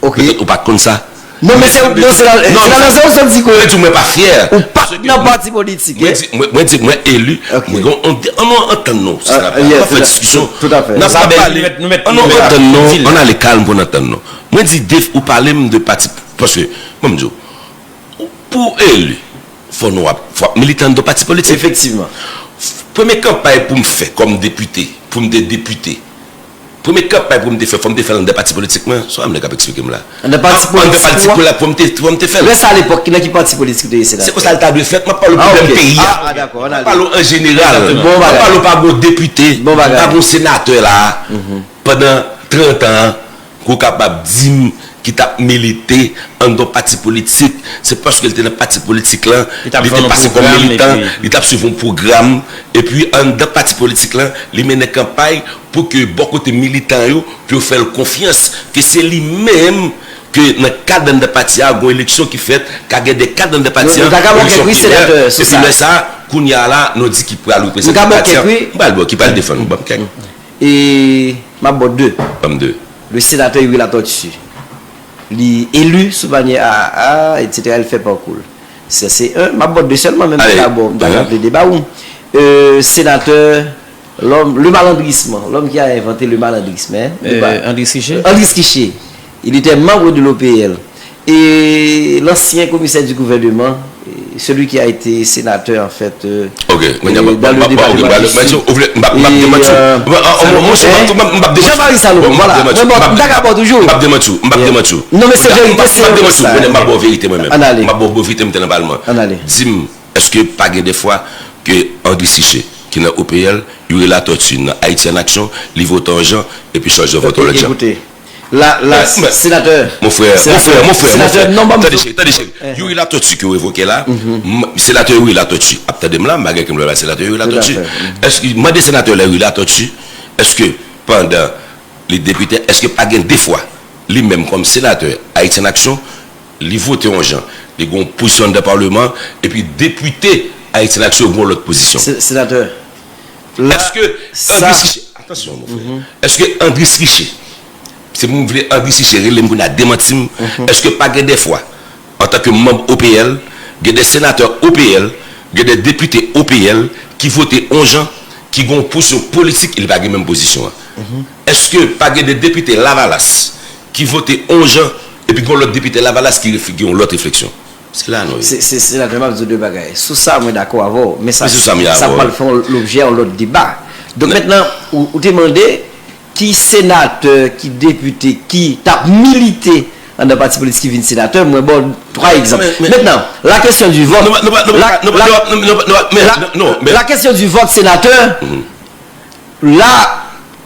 Petèt ou pa t konn sa. Non, men se, non, se la, se la rezon ou sot di ke mwen di mwen pa fyè. Ou pa t nan pati politik. Mwen di, mwen, mwen di mwen eli. Mwen gen yon, ann nou antann nou. N ap fè diskisyon. N ap pale. Ann nou antann nou. Ann ale kalm pou n antann nou. Mwen di, Dave, ou pale m de pati, paske, mwen m di w, pou w eli, fò nou ap, fò w ap milite anndan pati politik. Efektivman. Premye kanpay pou m fè kòm depite, pou m te depite, premye kanpay pou m te fè, fò m te fè l anndan pati politik mwen. Sa w ap eksplike m la? Anndan pati politik ou a? Fò m te, fò m te fè l. Lè sa a lepòk, nan ki pati politik ou te ye senatè? Se konsa l ta dwe fèt. M ap pale w pwoblèm peyi a. M ap pale w an jeneral. M ap pale w pa gen yon depite, pa gen yon senatè la a, pandan trant an, ke w kapab di m ki t ap milite anndan pati politik, se paske l te nan pati politik lan, li te pase kòm militan, li t ap swiv yon pwogram, epi anndan pati politik lan, li mennen kanpay pou ke bò kote militan yo, pou yo fè l konfyans, ke se li menm, ke nan kad anndan pati a, gon eleksyon ki fèt, ka gen de kad anndan pati a, eleksyon primè, epi lè sa a, kounye a la, nou di ki pral reprezante pati a. M pral ba w, ki pral defann ou, ban m kèk. E m ap ba w de. Ban m de. Le sénateur Youri Latortue. Li eli sou banyè A A A, etsetera, li fè pakou l. Sa se en, m ap ba w de sèlman, men m ta ka ba w, m ta ka plede ba ou. Euh, sénateur, l'homme, le malandrisme, l'homme qui a inventé le malandrisme, hein. Euh, Andris Riché? Andris Riché. Il était membre de l'O P L. Et l'ancien commissaire du gouvernement, et celui qui a été sénateur, en fait, euh, dans le département du Sud. Jean-Marie Salomon, voilà. Mwen, bon, m ta ka ba w toujou. M ap demanti w, m ap demanti w. Non, men se verite, se yon konsta. M ap ba w verite mwen menm. M ap ba w verite, m te nan palman. Di m, èske pa gen de fwa ke Andris Riché, ki nan O P L, Youri Latortue nan Haïti en Action, li vote yon jan, epi Charles Jean vote yon lòt jan? Ekoute, la, la, senatè, mon frè, mon frè, mon frè, mon frè. Tande, cheri, tande, cheri. Youri Latortue ke w evoke la, senatè Youri Latortue ap tande m la, m pa gen kè m lè senatè Youri Latortue. Èske, mande senatè la Youri Latortue, èske pandan li depite, èske pa gen de fwa, li menm kòm senatè Haïti en Action, li vote yon jan, li gen yon pozisyon anndan palman, epi depite Haïti en Action gen yon lòt pozisyon? Senatè, èske Andris Riché, atansyon, mon frè, èske Andris Riché, se pou m vle Andris Riché rele m pou n a demanti m, èske pa gen de fwa, antanke manm O P L, gen de senatè O P L, gen de depite O P L ki vote yon jan, ki gen yon pozisyon politik, e li pa gen menm pozisyon an? Èske pa gen de depite Lavalas ki vote yon jan, epi gen yon lòt depite Lavalas ki gen yon lòt refleksyon? Se la nou ye. Se, se, senatè, m ap di w de bagay. Sou sa, mwen dakò avè w, men sa, sa pral fè yon, lobjè yon lòt deba. Donk, mentnan, ou, ou te mande ki senatè, ki depite, ki t ap milite anndan pati politik ki vin senatè, mwen ba w twa egzanp. Mentnan, la question du vote, la, la, la question du vote senatè, la,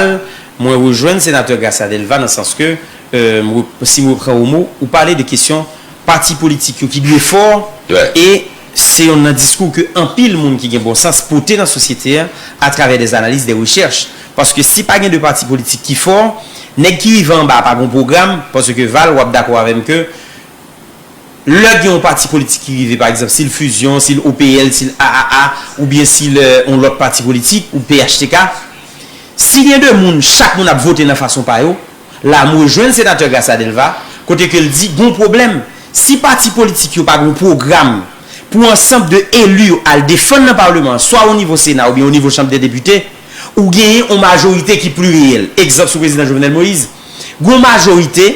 Val, mwen rejwenn senatè Gracia Delva nan sans ke, euh, m re- si m repran ou mo, ou pale de kesyon pati politik yo ki dwe fò, e se yonn nan diskou ke anpil moun ki gen bon sans pote nan sosyete a atravè de analiz, de rechèch. Paske si pa gen de pati politik ki fò, nèg ki rive anba a pa gon pwogram, paske Val, w ap dakò avè m ke lè gen yon pati politik ki rive, pa egzanp, si l Fusion, si l O P L, si l A A A, oubyen si l, euh, yon lòt pati politik, ou P H T K, si gen de moun, chak moun ap vote nan fason pa yo, la m rejwenn senatè Gracia Delva, kote ke l di, gon pwoblèm. Si pati politik yo pa gon pwogram pou ansanm de eli yo al defann nan palman an, swa o nivo Sena oubyen o nivo Chanm dè Depite, ou genyen yon majorite ki pli reyèl. Egzanp, sou prezidan Jovenel Moïse, gon majorite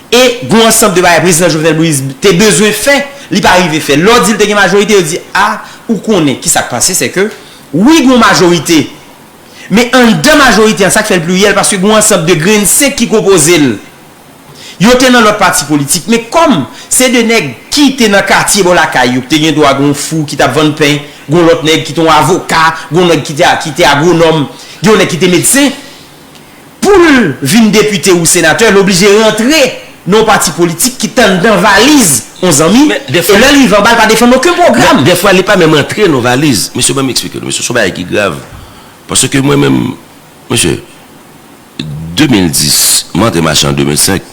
e gon ansanm de bagay prezidan Jovenel Moïse te bezwen fè, li pa rive fè. Lè w di l te gen majorite, yo di, a, ou konnen ki sa k pase, se ke, wi, gon majorite, men anndan majorite an, sa k fè l pli reyèl, paske gon ansanm de grenn senk ki konpoze l. Yo te nan lòt pati politik, men kòm se de nèg ki te nan katye bò lakay yo, ki te gen dwa gon fou ki t ap vann pen, gon lòt nèg ki te yon avoka, gon nèg ki te, ki te agwonòm, gen yon nèg ki te medsen, pou l vin depite ou senatè, l oblije rantre nan yon pati politik ki t anndan valiz yon zanmi, e lè l rive anba, l pa defann okenn pwogram. Dèfwa, li pa menm rantre nan valiz. Mesye, ban m eksplike nou. Mesye, se yon bagay ki grav. Paske mwen menm, mesye, de mil dis, m antre mache an de mil senk,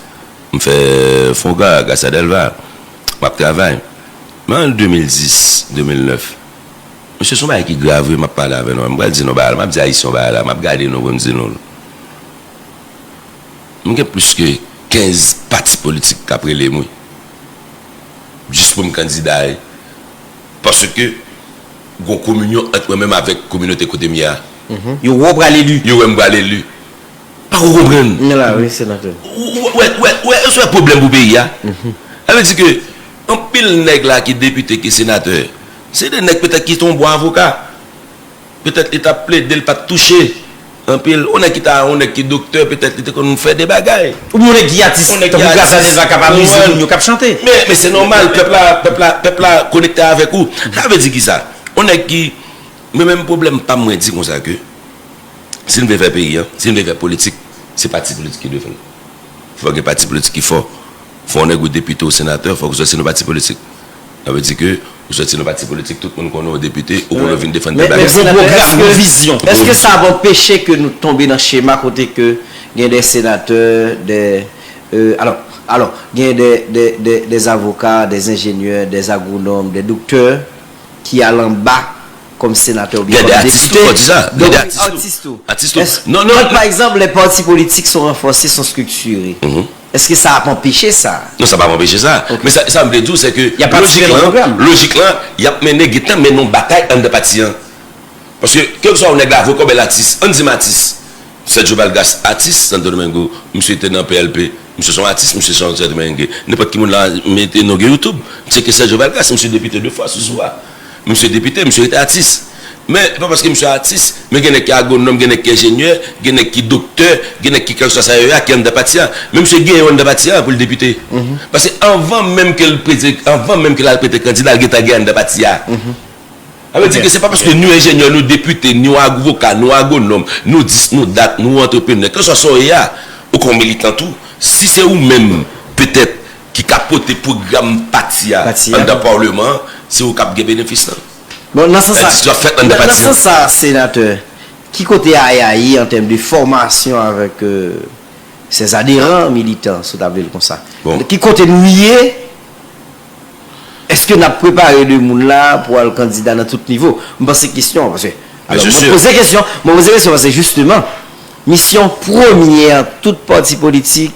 m fè Fonga, Gracia Delva, m ap travay. Men an de mil dis, de mil nèf, mesye, se yon bagay ki grav, wi, m ap pale avè nou. M pral di nou bagay la, m ap di Ayisyen yon bagay la, m ap gade nou pou m di nou l. M gen plis ke kenz pati politik k ap rele m, wi. Jis pou m kandida, wi. Paske gon kominyon ant mwen menm avèk kominote kote m ye a. Yo wè w pral eli. Yo wè m pral eli. Pa ko konprann. Men la, wi, senatè. Ou, ou, wè, wè, wè, wè, wè pwoblèm pou peyi a. Sa vle di ke anpil nèg la ki depite, ki senatè, se de nèg petèt ki te yon bon avoka. Petèt li t ap plede, l pa t touche anpil. Yon nèg ki ta, yon nèg ki doktè, petèt li te konn fè de bagay. Oubyen yon nèg ki atis, tankou Gracia Delva k ap amize moun yo, k ap chante. Men, men se nòmal, pèp la, pèp la, pèp la konekte avèk ou. Sa vle di kisa? Yon nèg ki, mwen menm pwoblèm pa m, mwen di konsa ke, si n vle fè peyi a, si n vle fè politik, se pati politik ki dwe fè l. Fò gen pati politik ki fò. Fò w nèg ou depite ou senatè, fòk ou sòti nan pati politik. Sa vle di ke ou sòti nan pati politik, tout moun konnen w depite, ou konnen w vin defann de bagay. Men, men senatè, èske, èske sa ap anpeche ke nou tonbe nan chema kote ke gen de senatè, de, euh, alò, alò, gen de, de, de, de avoka, de enjenyè, de agwonòm, de doktè, ki al anba kòm senatè oubyen kòm depite. Gen de atis tou, fò di sa. Gen de atis tou. Atis tou. Non, non, donk, pa egzanp, lè pati politik son ranfòse, son striktire, Èske sa ap anpeche sa? Non, sa p ap anpeche sa. Men sa, sa m vle di w, se ke Y ap patisipe nan pwogram. Lojik lan, y ap mennen, gentan mennen yon batay anndan pati a. Paske, kèlkeswa ou nèg la, avoka oubyen l atis, ann di m atis. Sergio Vargas, atis, Santo Domingo, misye te nan P L P, misye se yon atis, misye se yon Santo Domingo. Nenpòt ki moun la, mete nou gen YouTube, tcheke Sergio Vargas, misye depite de fwa sou swa. Misye depite, misye rete atis. Men, e pa paske misye atis, men gen nèg ki agwonòm, gen nèg ki enjenyè, gen nèg ki doktè, gen nèg ki kèlkeswa sa yo ye a, ki anndan pati a. Men misye gen yon anndan pati a pou l depite. Paske anvan menm ke l prete, anvan menm ke l al prete kandida, l gentan gen anndan pati a. Sa vle di ke se pa paske nou enjenyè, nou depite, nou avoka, nou agwonòm, nou dis, nou dat, nou antreprenè, kèlkeswa sa w ye a, ou ka yon militan tou, si se ou menm, petèt, ki ka pote pwogram pati a anndan palman an, se ou k ap gen benefis lan. Bon, nan sans sa, Sa di, sa fèt anndan nan pati an. Sans sa, senatè, ki kote Yaya ye an tèm de fòmasyon avèk euh, ses adhérents militants, si w ta vle l konsa? Bon. Ki kote nou ye? Èske n ap prepare de moun la pou al kandida nan tout nivo? M panse kesyon, paske alò, mwen poze kesyon, mwen poze kesyon paske jisteman, misyon premyè tout pati politik,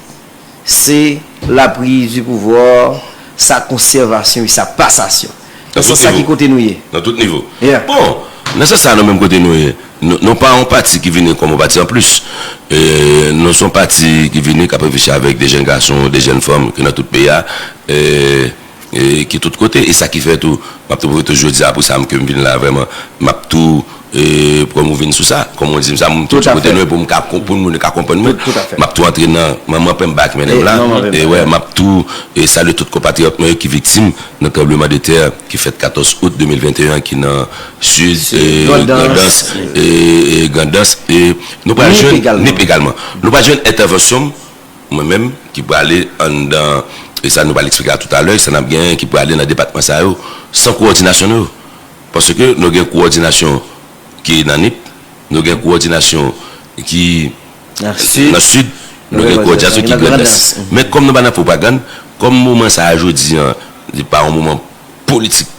se la prise du pouvoir, sa konsèvasyon e sa pasasyon. Nan sans sa, ki kote nou ye? Nan tout nivo. Bon, nan sans sa, nou menm kote nou ye, nou, nou pa yon pati ki vini kòm yon pati anplis. E, nou se yon pati ki vini, k ap reflechi avèk de jèn gason, de jèn fanm ki nan tout peyi a, e, e ki tout kote. E sa ki fè tou, m ap tou pwofite jodi a pou sa m ke m vin la vrèman, m ap tou e, kòm ou vin sou sa, kòm ou di m sa, m tou di kote nou ye pou m ka konprann, pou moun ka konprann mwen. M ap tou antre nan manman pen m ba ki mennen m la. E wè, m ap tou e, salye tout konpatriyòt mwen yo ki viktim nan tranbleman de tè ki fèt katòz out de mil venteyen an ki nan sid, e, Grandans, e, e, Grandans, e nou pral jwenn Nip egalman. Nou pral jwenn entèvansyon m, mwen menm, ki prale anndan, e sa nou pral eksplike a toutalè, sa n ap genyen ki prale nan depatman sa yo, san kowòdinasyon nou yo. Paske nou gen kowòdinasyon ki nan Nip, nou gen kowòdinasyon ki nan Sid, nou gen kowòdinasyon ki Grandans. Men kòm nou pa nan pwopagann, kòm moman sa a jodi an, li pa yon moman politik,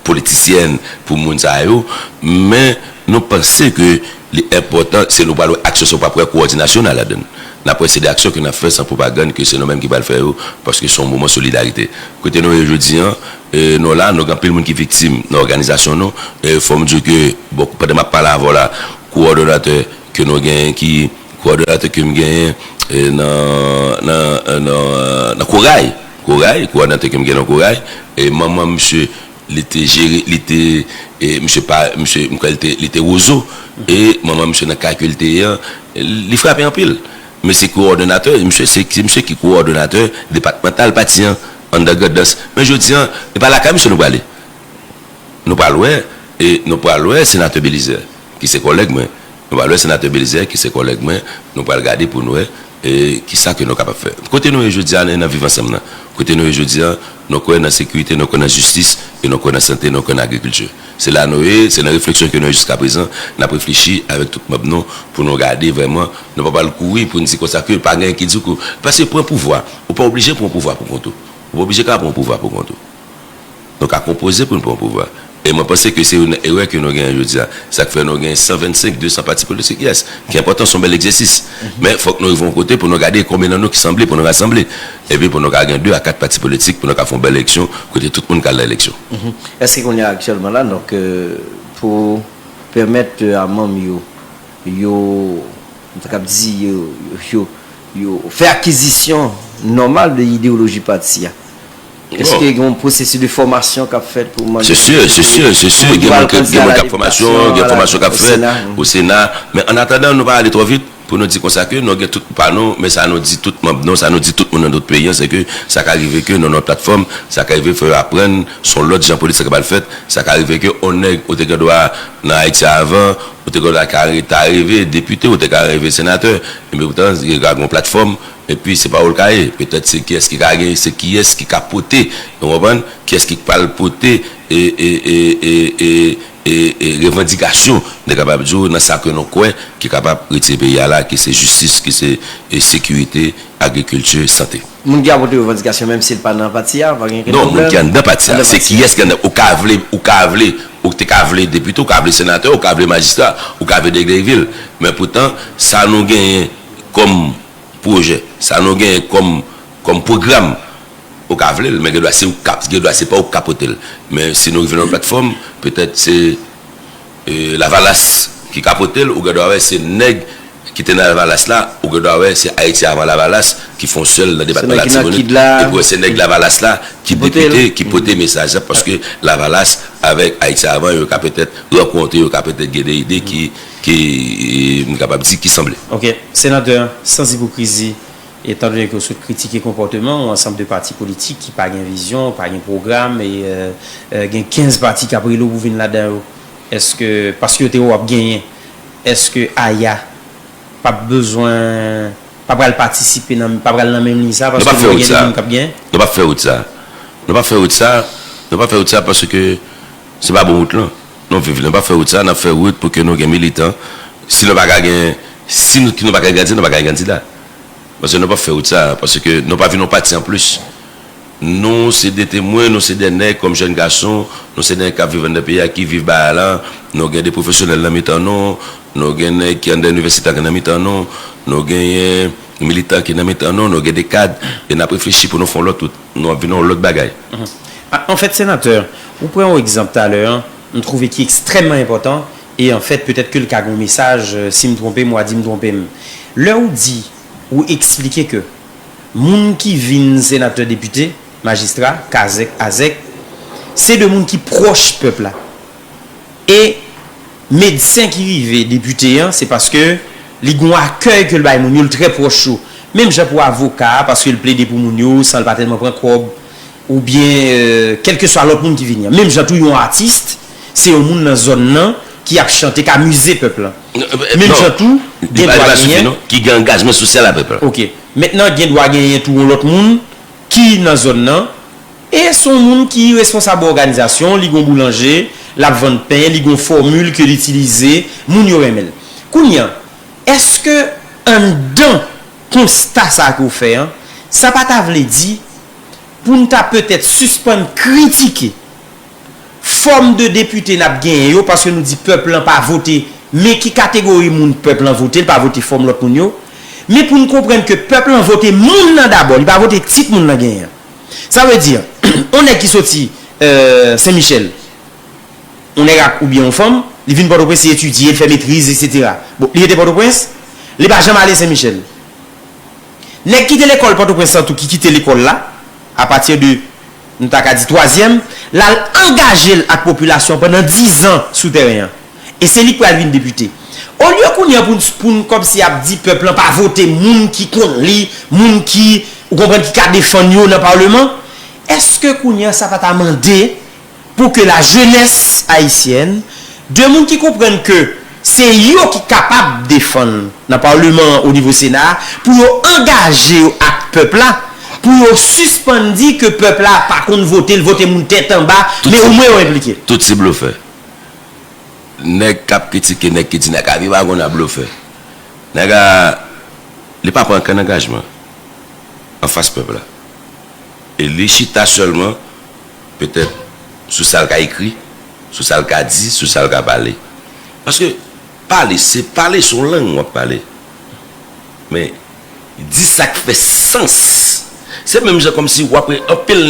politisyèn pou moun sa yo, men nou panse ke li enpòtan, se nou pral wè aksyon sa yo, pa wè kowòdinasyon nan ladann. N ap wè se de aksyon ke n ap fè san pwopagann, ke se nou menm ki pral fè yo, paske se yon moman solidarite. Kote nou ye jodi an, e, nou la, nou gen anpil moun ki viktim nan òganizasyon nou. E, fò m di w ke, bon, pandan m ap pale avè w la, kowòdonatè ke nou genyen ki, kowòdonatè ke m genyen, e, nan, nan, nan, nan Koray, Koray, kowòdonatè ke m genyen nan Koray, e, manman misye, li te jere, li te, e, misye pa, misye, m kwè li te, li te Wozo, e manman misye nan kay ke li te ye an, li frape anpil. Men se kowòdonatè, misye se, se misye ki kowòdonatè depatmantal pati an, anndan Grandans. Men jodi an, e pa lakay misye nou prale. Nou pral wè, e nou pral wè senatè Belizaire, ki se kòlèg mwen. Nou pral wè senatè Belizaire, ki se kòlèg mwen, nou pral gade pou nou wè, e kisa ke nou kapab fè. Kote nou ye jodi a, nan viv ansanm nan. Kote nou ye jodi a, nou kwè nan sekirite, nou kwè nan jistis, e nou kwè nan sante, nou kwè nan agrikilti. Se la nou ye, se nan refleksyon ke nou ye jiskaprezan, n ap reflechi avèk tout manm nou, pou nou gade vrèman, nou pa pral kouri pou n di konsa ke pa gen ki di kou. Paske pran pouvwa, ou pa oblije pran pouvwa pou kont ou. Ou pa oblije ka pran pouvwa pou kont ou. Nou ka konpoze pou n pran pouvwa. E mwen panse ke se youn nan erè ke nou genyen jodi a. Sa k fè nou gen san vennsenk, de san pati politik, yes. Ki enpòtan, se yon bèl egzèsis. Men fòk nou rive yon kote pou nou gade konbyen nan nou ki sanble pou nou rasanble. Epi pou nou ka gen de a kat pati politik pou nou ka fè yon bèl eleksyon, kote tout moun ka al nan eleksyon. Èske kounye a aktyèlman la, donk, euh, pou pèmèt, euh, a manm yo, yo, m ta kab di, yo, yo, yo fè akizisyon nòmal de idewoloji pati a? Èske gen yon pwosesis de fòmasyon k ap fèt pou manm yo? Se si, se si, se si. Gen moun k ap fòmasyon, gen fòmasyon k ap fèt o Sena. Men an atandan, nou pa ale twò vit pou nou di konsa ke nou gen tout pa nou, men sa nou di tout manm nou, sa nou di tout moun nan tout peyi an, se ke sa ka rive ke nou nan platfòm, sa ka rive fò yo aprann se yon lòt jan politik k ap al fèt, sa ka rive ke yon nèg ou te gen dwa nan Ayiti avan, ou te gen dwa ka ta reve depite, ou te ka reve senatè, men poutan, gen yon platfòm, epi se pa ou l ka ye. Petèt se kiyès ki ka gen, se kiyès ki ka pote, ou konprann? Kiyès ki pral pote e, e, e, e, e, e, e revandikasyon, nou kapab di w, nan sa ke nou kwè ki kapab retire peyi a la, ki se jistis, ki se, e, sekirite, agrikilti, sante. Moun ki ap pote revandikasyon, menm si l pa nan pati a, pa gen okenn pwoblèm? Non, moun ki anndan pati a. Se kiyès ki anndan? Ou ka vle, ou ka vle, ou te ka vle depite, ou ka vle senatè, ou ka vle majistra, ou ka vle delegue de vil. Men poutan, sa nou genyen kòm pwojè, sa nou genyen kòm kòm pwogram. Ou ka vle l, men gen dwa se ou k ap, gen dwa se pa ou k ka pote l. Men si nou rive nan yon platfòm, petèt se e, Lavalas ki ka pote l, ou gen dwa wè se nèg ki te nan Lavalas la, ou gen dwa wè se Ayiti avan Lavalas ki fè yon sèl nan depatman Latibonit, epi wè se nèg Lavalas la ki depite, ki pote mesaj la, paske Lavalas avèk Ayiti avan, yo ka petèt rankontre, yo ka petèt gen de ide ki, ki, e, m kapab di, ki sanble. Ok, senatè, sans ipokrizi, etan done ke w sot kritike konpòteman yon ansanm de pati politik ki pa gen vizyon, pa gen pwogram, e, e, e, gen kenz pati k ap rele w pou vin ladan yo. Èske, paske yo te wè w ap genyen, èske Aya p ap bezwen, p ap pral patisipe nan, p ap pral nan menm liy sa, paske nou wè gen de moun k ap genyen? Nou p ap fè wout sa. Nou p ap fè wout sa. Nou p ap fè wout sa paske se pa bon wout lan. Nou viv, nou p ap fè wout sa, n ap fè wout pou ke nou gen militan. Si nou pa ka gen, si nou, nou pa ka gen kandida, nou pa ka gen kandida. Paske nou p ap fè wout sa, paske nou pa vin yon pati anplis. Nou se de temwen, nou se de nèg kòm jèn gason, nou se nèg k ap viv anndan peyi a, ki viv bagay la, nou gen de pwofesyonèl nan mitan nou, nou gen nèg ki anndan inivèsite a ki nan mitan nou, nou genyen militan ki nan mitan nou, nou gen de kad, e n ap reflechi pou nou fè yon lòt wout. Nou ap vin yon lòt bagay. Anfèt, senatè, ou pran yon egzanp talè, m twouve ki ekstrèmman enpòtan, e anfèt, petèt ke l ka gen yon mesaj, si m twonpe m, w a di m twonpe m. Lè ou di, ou eksplike ke moun ki vin senatè, depite, majistra, kazèk, azèk, se de moun ki pwòch pèp la. E medsen ki rive depite an, se paske li gen yon akèy ke l bay moun yo, l trè pwòch yo. Menm jan pou avoka a, paske l plede pou moun yo, san l pa tèlman pran kòb, oubyen, e, kèlkeswa lòt moun ki vini an. Menm jan tou, yon atis, se yon moun nan zòn nan ki ap chante, k amize pèp lan. Menm jan tou, gen dwa genyen. Ki gen angajman sosyal a pèp la. Ok. Mentnan, gen dwa genyen tou yon lòt moun ki nan zòn nan, e se yon moun ki responsab òganizasyon, li gon boulanje, l ap vann pen, li gon fòmil ke l itilize, moun yo renmen l. Kounye a, èske anndan konsta sa ke w fè an, sa pa ta vle di pou n ta petèt sispann kritike fòm de depite n ap genyen yo, paske nou di pèp lan pa vote, men ki kategori moun pèp lan vote, l pa vote fòm lòt moun yo. Men pou n konprann ke pèp lan vote moun nan dabò, li pa vote tit moun nan genyen an. Sa vle di, yon nèg ki soti, e, Sen Michèl, yon nèg ak, oubyen yon fanm, li vin Pòtoprens, li etidye, li fè metriz, etsetera. Bon, li rete Pòtoprens, li pa janm ale Sen Michèl. Nèg ki te lekòl Pòtoprens lan tou, ki kite lekòl la, apati de, nou ta ka di, twazyèm, l al angaje l ak popilasyon an pandan dizan sou tèren an. E se li k pral vin depite. Olye kounye a pou n, pou n kòmsi ap di pèp lan pa vote moun ki kont li, moun ki, ou konprann, ki ka defann yo nan palman, èske kounye a sa pa ta mande pou ke lajenès ayisyèn, de moun ki konprann ke se yo ki kapab defann nan palman an, o nivo Sena a, pou yo angaje yo ak pèp la, pou yo sispann di ke pèp la pa konn vote, l vote moun tèt anba, men omwen yo enplike. Tout se blofè. Nèg k ap kritike, nèg ki di nèg a vye pa konn a blofè. Nèg a, li pa pran okenn angajman anfas pèp la. E li chita sèlman, petèt, sou sa l ka ekri, sou sa l ka di, sou sa l ka pale. Paske pale, se pale, se yon lang w ap pale. Men, di sa k fè sans. Se menm jan kòmsi w ap wè anpil